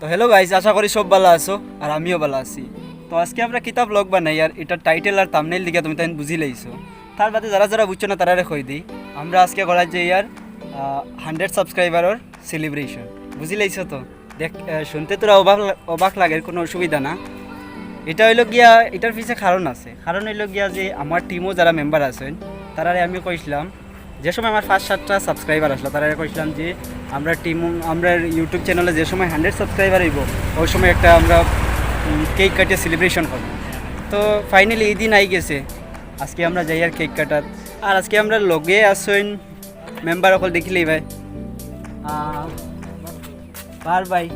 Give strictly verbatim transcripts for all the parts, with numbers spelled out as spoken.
তো hello guys, আশা করি সব ভালা আছো আর আমিও ভালা আছি। তো আজকে আমরা কিতা ব্লগ বানাইয়ার, ইটা টাইটেল আর থাম্বনেইল দেখিয়া তুমি তাইন বুঝি লাইছো। তার বাদে যারা যারা বুঝছো না তারারে কই দেই, আমরা আজকে করার যে ইয়ার হান্ড্রেড সাবস্ক্রাইবারর সেলিব্রেশন, বুঝি লাইছো তো? দেখ, আহ, শুনতে তোরা অবাক লা- অবাক লাগের, কোনো অসুবিধা না। এটা হইলো গিয়া, এটার পিছে কারণ আছে। কারণ হইলো গিয়া যে আমার টিমও যারা মেম্বার আছেন, তারারে আমি কইছিলাম, যে সময় আমার পাঁচ সাতটা সাবস্ক্রাইবার আসলো, তারারে কইছিলাম যে আমরা টিম, আমরা ইউটিউব চ্যানেলে যে সময় হান্ড্রেড সাবস্ক্রাইবার হইব, ওই সময় একটা আমরা কেক কাটিয়ে সেলিব্রেশন করব। তো ফাইনালি এই দিন আই গেছে, আজকে আমরা যাইয়ার কেক কাটাত। আর আজকে আমরা লগে আছইন মেম্বার অকল, দেখিলেই ভাই। আহ, বার ভাই,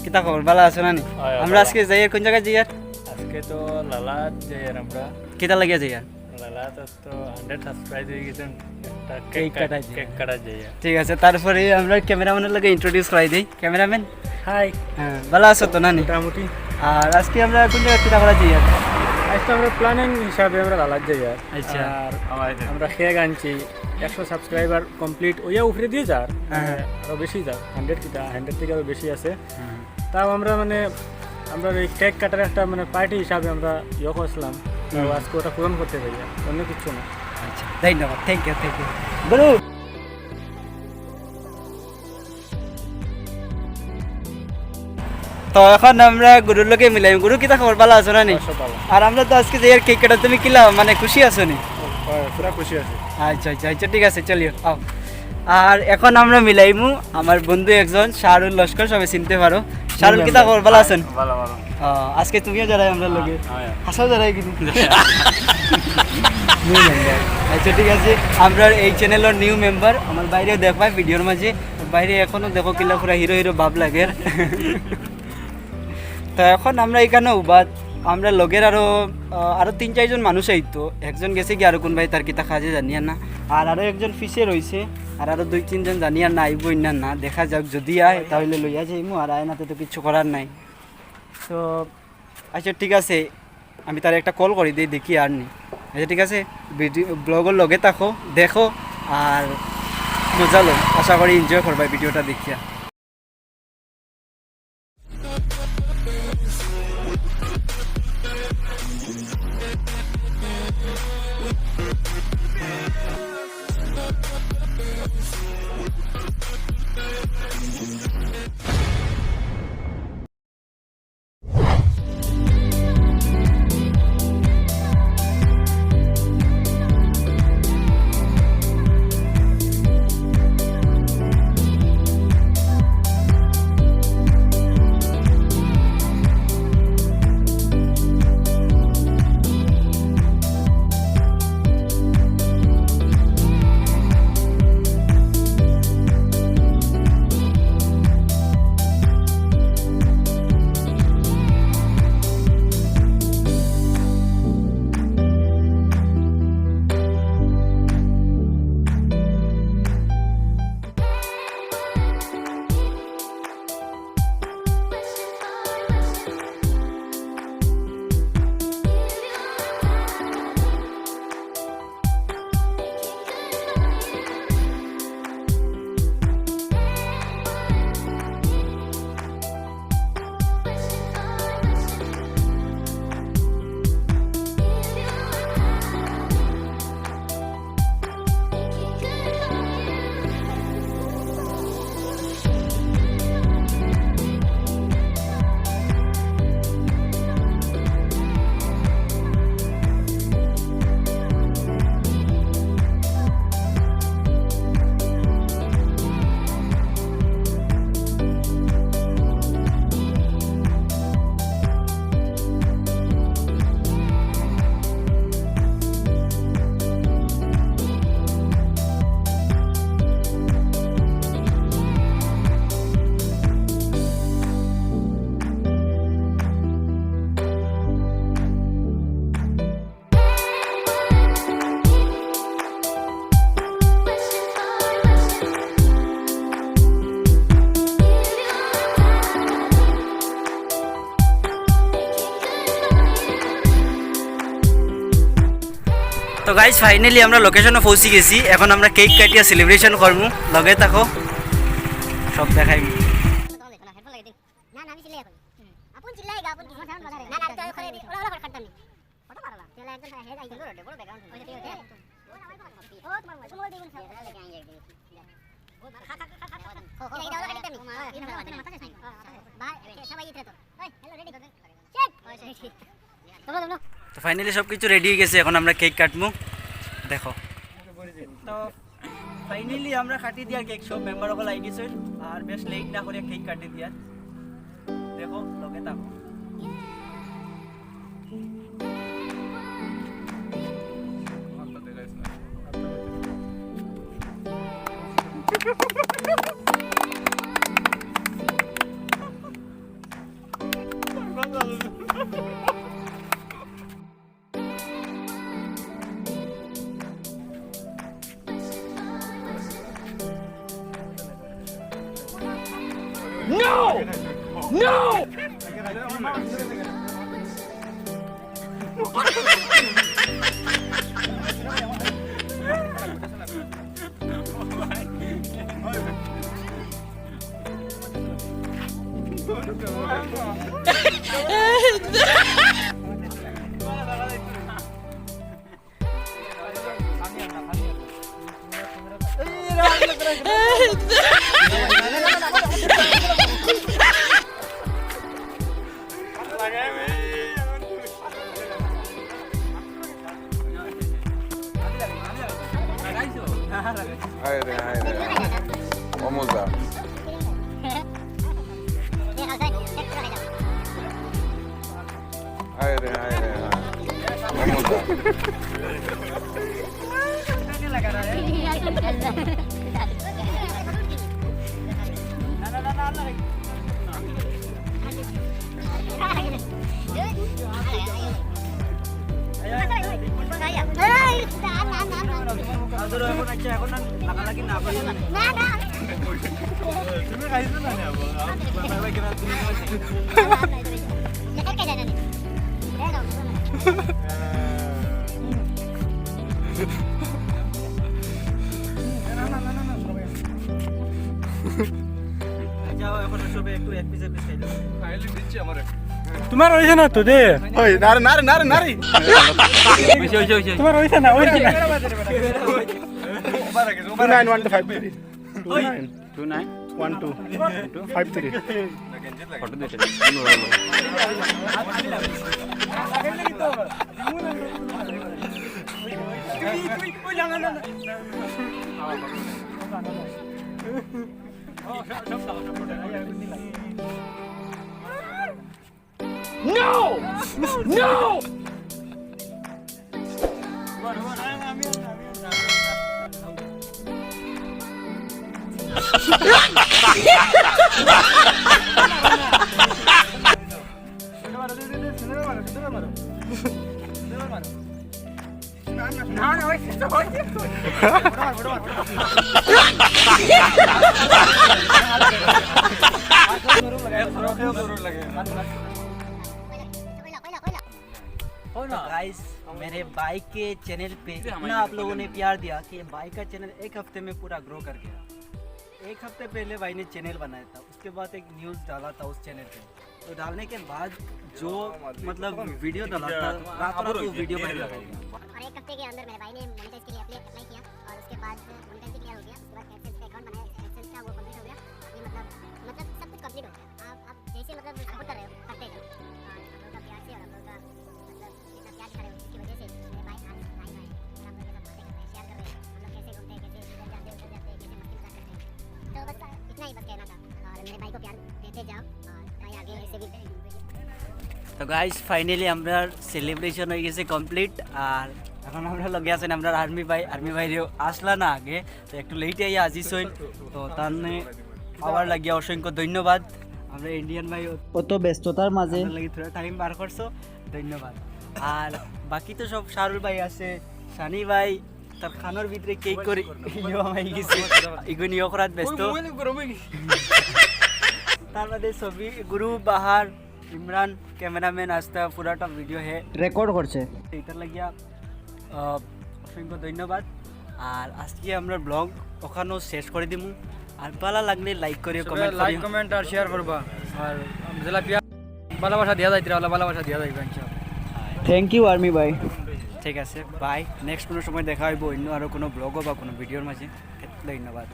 কিতা খবর? ভালা আছো না নি? হয়, আমরা ভালা। আজকে যাইয়ার কোন জায়গায় যাইয়ার? আজকে তো লালাত যাইয়ার আমরা। কিতা লাগিয়া যাইয়ার? লালাত তো হান্ড্রেড সাবস্ক্রাইব হয়ে গেছেন, একটা কেক কেক কাটা, কাটাই যাইয়ার। কেক কাটা যাইয়ার। ঠিক আছে, তারপরে আমরা ক্যামেরাম্যানের লগে ইন্ট্রোডিউস করাই দেই। Cameraman, hi. হ্যাঁ, ভালা আছো তো নানি? মোটামুটি। আর আজকে আমরা কোন জায়গায় কিতা করা যাইয়ার? আজকে আমরা প্ল্যানিং হিসাবে আমরা লালাত যাইয়ার। আচ্ছা। আর আমরা কেক আনছি, একশো সাবস্ক্রাইবার কমপ্লিট ওইয়া উপরে দিয়ে যার, হ্যাঁ, হ্যাঁ। আরো বেশি যার, হান্ড্রেড কিতা, হান্ড্রেড থেকে আরো বেশি আছে। হুম। তাও আমরা মানে, আমরা এই কেক কাটার একটা মানে পার্টি হিসাবে আমরা ইয়ে করছিলাম। তো হুম। আজকে ওটা পূরণ করতে পারি, অন্য কিছু না। আচ্ছা, ধন্যবাদ, থ্যাংক ইউ, থ্যাংক ইউ। গুরু। তো এখন আমরা গুরুর লগে মিলাইমু। গুরু, কিতা খবর? ভালা আছো না নি? অবশ্য ভালা। আর আমরা তো আজকে যে কেক কাটা, তুমি কিলা মানে খুশি আছো নি? হয়, পুরা খুশি আছি। আচ্ছা, আচ্ছা, আচ্ছা, ঠিক আছে, চলিও, আও। আর এখন আমরা মিলাইমু আমার বন্ধু একজন, শাহরুল লস্কর, সবাই চিনতে পারো। শাহরুল, কিতা খবর? ভালা আছেন? ভালা, ভালা। আহ, আজকে তুমিও যারাই আমরা লগে। হ্যাঁ, হ্যাঁ। হাসাও যারাই কিন্তু। New member. আচ্ছা, ঠিক আছে, আমরা এই চ্যানেলর নিউ মেম্বার। আমার বাইরেও দেখবায় ভিডিওর মাঝে, বাইরে এখনো দেখো কিলা পুরা হিরো হিরো ভাব লাগে। তো এখন আমরা এখানে উবাত, আমরা লগের আরো, আহ, আরো তিন চারজন মানুষ আইতো। একজন গেছে কি আরো কোন ভাই তার কিতা কাজে জানিয়ার না, আর আরো একজন পিছে রইছে, আর আরো দুই তিনজন জানিয়ার না আইবো না, না দেখা যাক, যদি আয় তাহলে লইয়া যাইমু, আর আয় না তো, তো কিচ্ছু করার নাই। তো আচ্ছা, ঠিক আছে, আমি তারে একটা কল করি দেই, দেখি আর নি। আচ্ছা, ঠিক আছে, ভিডিও ব্লগর লগে থাকো, দেখো আর মজা লো। আশা করি এনজয় করবায় ভিডিওটা দেখিয়া। তো গাইস, ফাইনালি আমরা লোকেশনে পৌঁছি গেছি। এখন আমরা কেক কাটিয়া সেলিব্রেশন করমু। লগে থাকো, সব দেখাইমু। না, না, আমি চিল্লাই এখন। আপন চিল্লাইগা, আপন কি? না, না, আমি তো ওখানে দি-, ওরা, ওরা করে কাটতাম নি। ওটা পারো না। তাহলে একজন হে যাই। বড়, বড় ব্যাকগ্রাউন্ড। ওই যে, ওই যে। ও, তোমার মোবাইল। তোমার মোবাইল দিয়ে বলছো। খা, খা, খা, খা, খা। এটা, এটা ওরা কাটতাম নি। হ্যাঁ, এটা ওরা কাটতাম নি। বাই, সবাই ইতরে তো। ওই, হ্যালো, রেডি। চেক। ওই, রেডি। তো ফাইনালি সব কিছু রেডি হয়ে গেছে, এখন আমরা কেক কাটমু। দেখো, তো ফাইনালি আমরা কাটি দিয়ার কেক, সব মেম্বার অকল আই গেছইন। আর বেশ লেট না করিয়া কেক কাটি দিয়ার। দেখো, লগে থাকো। No! No! হায় রে, হায় রে, হায়। ও মজা। হায় রে, হায় রে, হায়। ও মজা। যাও, এখন সবে একটু এক পিস এক পিস খাই দাও। তোমার অইছে না তো দে। ওই, না রে, না রে, না রে, না রে। অইছে, অইছে, অইছে। তোমার অইছে না, অইছে না। Two nine one two five three. Two nine. Two nine. One two. Two. Five three. Photo দিতে। No! No! गाइस, मेरे भाई के चैनल पे इतना आप लोगों ने प्यार दिया कि भाई का चैनल एक हफ्ते में पूरा ग्रो कर गया। एक हफ्ते पहले भाई ने चैनल बनाया था, उसके बाद एक न्यूज़ डाला था उस चैनल पे। तो डालने के बाद जो, मतलब, वीडियो डाला था, रातों रात वो वीडियो वायरल हो गया। और एक हफ्ते के अंदर मेरे भाई ने मोनेटाइज के लिए अप्लाई, अप्लाई किया और उसके बाद मोनेटाइज भी क्लियर हो गया। उसके बाद एडसेंस का अकाउंट बनाया, एडसेंस का वो कंप्लीट हो गया। अभी, मतलब, मतलब, सब कुछ कंप्लीट हो गया। आप, आप जैसे, मतलब, सपोर्ट कर रहे हो, करते जाओ। और आप लोगों का प्यार से और आप लोगों का, मतलब, इतना प्यार दिखा रहे हो, जिसकी वजह से मेरे भाई आज लाइव आए और आप लोगों के साथ बातें कर रहे हैं, शेयर कर रहे हैं, हम लोग कैसे घूमते हैं, कैसे इधर जाते हैं, उधर जाते हैं, कैसे मस्ती मजाक करते हैं। तो बस इतना ही बस कहना था। और मेरे भाई को प्यार देते जाओ और भाई आगे ऐसे भी। তো গাইস, ফাইনালি আমরার সেলিব্রেশন হয়ে গেছে কমপ্লিট। আর এখন আমরার লগে আছেন আমরার আর্মি ভাই। আর্মি ভাই রেও আসলা না আগে, তো একটু লেটে আইয়া হাজির হইন। তো তার আবার লাগিয়া অসংখ্য ধন্যবাদ। আমরা ইন্ডিয়ান ভাই অত ব্যস্ততার মাঝে আপনার লাগি থোড়া টাইম বার করছো, ধন্যবাদ। আর বাকি তো সব শাহরুল ভাই আছে, সানি ভাই, তার খানোর ভিতরে কেক করে ইয়ো আমার গেছে। ইগুন ইয়ো করাত ব্যস্ত। তার বাদে ছবি গুরু, বাহার, ইমরান, ক্যামেরাম্যান, আস্তা পুরাটা ভিডিও হে রেকর্ড করছে। এটার লাগিয়া, আহ, অসংখ্য ধন্যবাদ। আর আজকে আমরা ব্লগ ওখানেও শেষ করে দিমু। আর ভালা লাগলে লাইক করিও, সবে কমেন্ট লাইক করিও। কমেন্ট আর শেয়ার করবা। আর জেলাপিয়া ভালোবাসা দিয়া যাইতরা, ভালোবাসা দিয়া যাইবা ইনশাআল্লাহ। থ্যাংক ইউ আর্মি ভাই। ঠিক আছে, বাই। নেক্সট কোনো সময় দেখা হইব অন্য আরও কোনো ব্লগও বা কোনো ভিডিওর মাঝে। ধন্যবাদ।